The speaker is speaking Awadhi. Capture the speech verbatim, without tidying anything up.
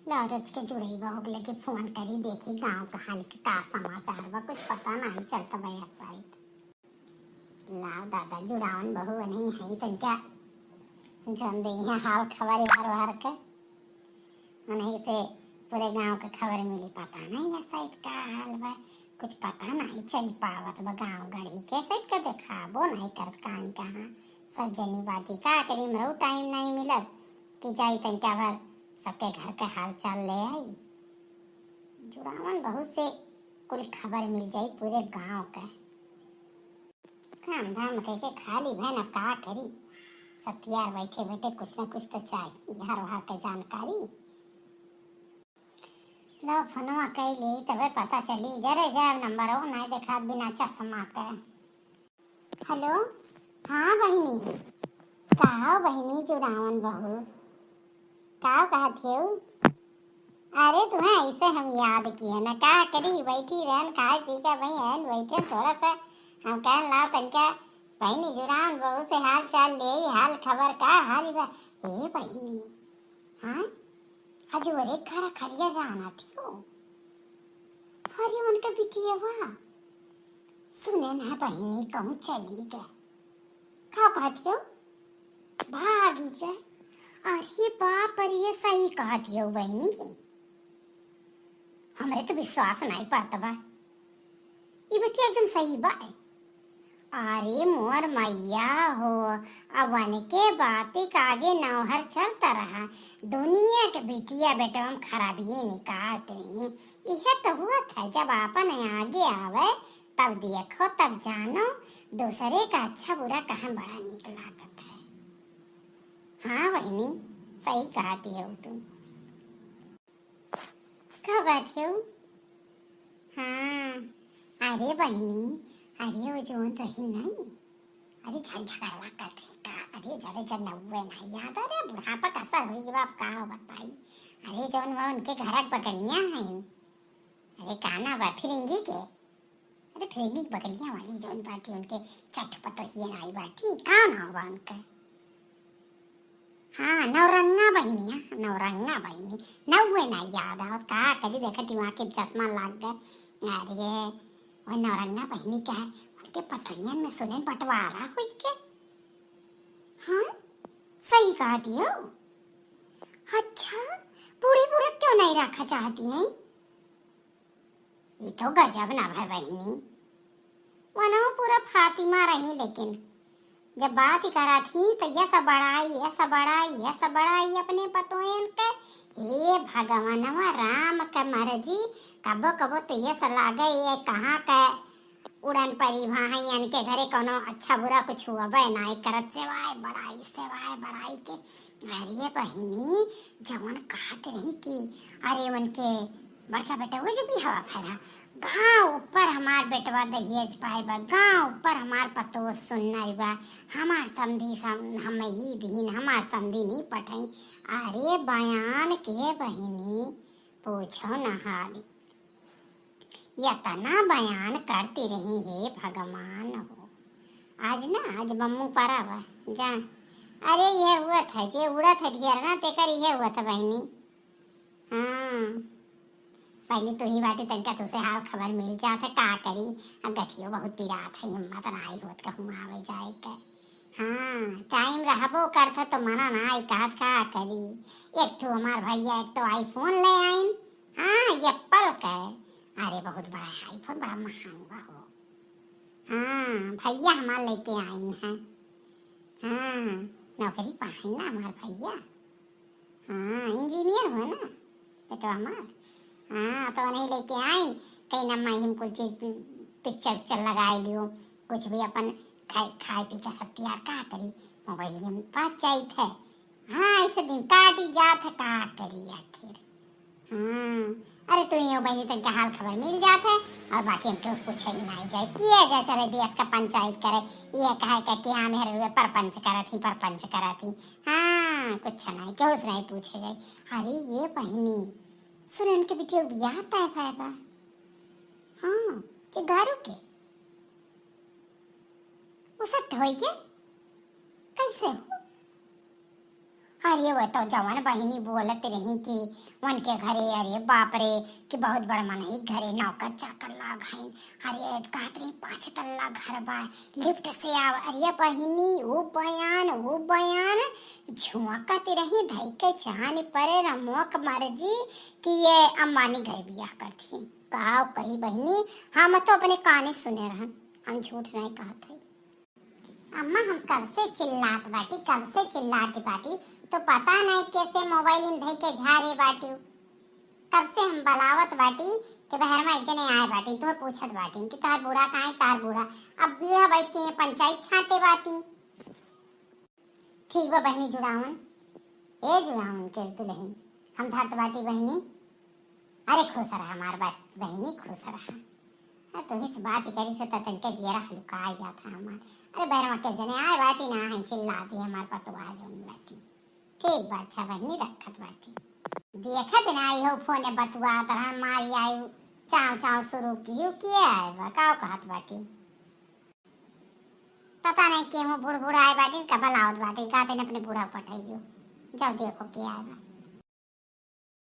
ला, रोज के जुड़ई बहू के लगे फोन करी, देखी गाँव के हाल के का समाचार बा, कुछ पता नाहीं चलत बा यह साइड। लाओ दादा, जुड़ावन बहू नहीं है, तनिका जौन दे यहाँ हाल खबर यार वार के, उन्हीं से पूरे गाँव के खबर मिली। पता नहीं यह साइड का हाल बा, कुछ पता नहीं चल पावत बा गाँव गढ़ी के। साइड का देखाबो नहीं करत कान कहाँ, सब जनी बाटी का करी, मरऊ टाइम नहीं मिलत कि जाई तनिका भर सबके घर के हाल चाल ले आई। जुड़ावन बहू से कुल खबर मिल जाई पूरे गाँव का। काम धाम कइके खाली भैन, अब का करी? सतियार बैठे बैठे कुछ न कुछ तो चाहिए, हर वहार के जानकारी। लो, फोनवा कइली तबे पता चली। जरे जाए नंबर हो, नहीं देखात बिना चश्मा के। हेलो, हाँ बहिनी, का हो बहिनी जुड़ावन बहू, का कहत हो? अरे तुम्हें ऐसे हम याद किए न, का करी, बैठी रहन, खाए पी के वही हन बैठे, थोड़ा सा हम कहन लाओ तनिका बहिनी जुड़ावन बहू से हाल चाल ले, हाल खबर का हाल बा? ए बहिनी, हाँ, अजोरे घर खलिया जाना थी हो। अरे उनके बिटिया बा, सुने ना बहिनी कहूँ चली गए। का कहत हो? भागी गए। अरे बाप रे, सही कहत हो बहिनी, हमरे तो विश्वास नहीं पड़त बा। ई बतिया एकदम सही बा। अरे मोर मैया हो, अब उनके बाती के आगे नौहर चलता रहा। दुनिया के बिटिया बेटवा में खराबिये निकालत रही। इहे तो हुआ था, जब आपन आगे आवे तब देखो तब जानो, दूसरे का अच्छा बुरा कहाँ बड़ा नीक लागत है। हाँ बहिनी, सही कहती हो तुम। का बात हो? हाँ, अरे बहिनी, अरे वो जौन रही नहीं, अरे झगड़वा करत रही का, अरे जरे जर नौवे ना याद, अरे बुढ़ापा का असर होई बाप, का बताई। अरे जौन वो उनके घरक बगलिया है, अरे का ना बा फिरंगी के, अरे फिरंगी के बगलिया वाली जौन बाटी उनके चट पतोहिए नाई बाटी, का नाव बा उनके? हाँ, नौरंगा बहिनी, हाँ, नौरंगा बहिनी। नौवे ना याद आवत, का करी, देखा दिमाग के चश्मा लाग गए। अरे, वो नौरंगा बहिनी के है, उनके पतोहियन में सुने बंटवारा हुई के। हाँ, सही कहती हो। अच्छा, बूढ़ी बूढ़ा क्यों नहीं रखा चाहती हैं? ई तो गजब ना भय बहिनी। वनहु पूरा फातिमा रही, लेकिन जब बात ही करा थी तो यह सब बड़ाई, यह सब बड़ाई, यह सब बड़ाई अपने पतोयन के। हे भगवानवा राम के मर्जी, कबो कबो तो यह सब लागे ये कहाँ के उड़न परी भाई, इनके घरे कोनो अच्छा बुरा कुछ हुआ बे नाई करत, सेवाए बड़ाई, सेवाए बड़ाई के। अरे बहिनी, जवन कहत रही कि अरे उनके बड़का बेटा वो जो भी हवा फरा, गाँव ऊपर हमार बेटवा दहेज पाए बा, गाँव ऊपर हमार पतोह सुन्नर बा, हमार समधी सम-, हम ई दीन, हमार समधी नहीं पठाई। अरे बयान के बहिनी, पूछो न हाल। यतना बयान करती रही, हे भगवान हो। आज ना, आज बम्मू परा बा, जा। अरे, ये हुआ था, जे उड़ा था ढेर ना, तेकर ये हुआ था बहिनी। हाँ, पहले तो ही बाटी तनका तुसे हाल खबर मिल जात है, का करी? अब गठियो बहुत पिरात है, हिम्मत ना आई होत कहूँ आवे जाए के। हाँ, टाइम रहबो करत है तो मना ना आई कहत, का करी? एक ठो हमार भैया, एक ठो iPhone ले आइन। हाँ, एप्पल के। अरे, बहुत बड़ा है iPhone, बड़ा महंगा हो। हाँ, भैया हमार लेके आइन है। हाँ, नौकरी पाइन ना हमार भैया। हाँ, इंजीनियर हुआ ना बेटवा हमार। हाँ, तो नहीं लेके आई, कहीं ना माई हम कुछ चीज पिक्चर उक्चर लगाए लियो, कुछ भी अपन खाए, खाए पी के सब तैयार का करी, मोबाइल में पास जाइत है। हाँ, ऐसे दिन काट ही जात है, का करी आखिर। हाँ, अरे तू ही हो बहिनी, तनके हाल खबर मिल जात है, और बाकी हमके उस पूछे ही नहीं जाए, किया जा चले देश का पंचायत करे, ये कहे के कि हाँ मेहर हुए परपंच करत ही, परपंच करत ही। हाँ, कुछ नहीं, केहू से नहीं पूछे जाए। अरे ये बहिनी, सुन उनके बिटिया बियाह तय भय बा। हाँ, चिगारू के। उ set होई के? कैसे हो? अरे वो तो जवन बहिनी बोलत रही कि उनके घरे, अरे बाप रे, कि बहुत बड़ मनई घरे नौकर चाकर लाग हईन। अरे कहत रही पाँच तल्ला घर बा, लिफ्ट से आव। अरे बहिनी, ऊ बयान, ऊ बयान, झुमकत रही धई के चान पर रमुआ के मर्जी कि ये अम्बानी घर बियाह करती। का कही बहिनी, हम तो अपने काने सुने रहन, हम झूठ नहीं कहत है। अम्मा, हम कब से चिल्लात बाटी, कब से चिल्लात बाटी, तो पता नहीं कैसे मोबाइल इन धई के झारे बाटी। तब से हम बलावत बाटी कि बहर में एक जने आए बाटी, तो पूछत बाटी कि तोहर बूढ़ा कहाँ है, तोहर बूढ़ा। अब बूढ़ा बैठ के ये पंचायत छाटे बाटी। ठीक बा बहिनी जुड़ावन, ए जुड़ावन के दुल्हन, हम धरत बाटी बहिनी। अरे खुश रहा हमार बात बहिनी, खुश रहा। अरे तोही से बात करी से त तनिके जियरा हल्का आ जात है हमार। अरे बैरवा के जने आए बाटी ना है, चिल्ला दी हमार पतवा जौन बाटी। ठीक बा, अच्छा बहिनी रखत बाटी। देखत ना आई हो फोन बतुआ तरह मारी आई, चाव चाव शुरू की हो किए आए बा, का कहत बाटी। पता नहीं केहू बूढ़ बूढ़ आए बाटी, का बलावत बाटी, का तने अपने बूढ़ा पठाइयो। जाओ देखो के आए बा।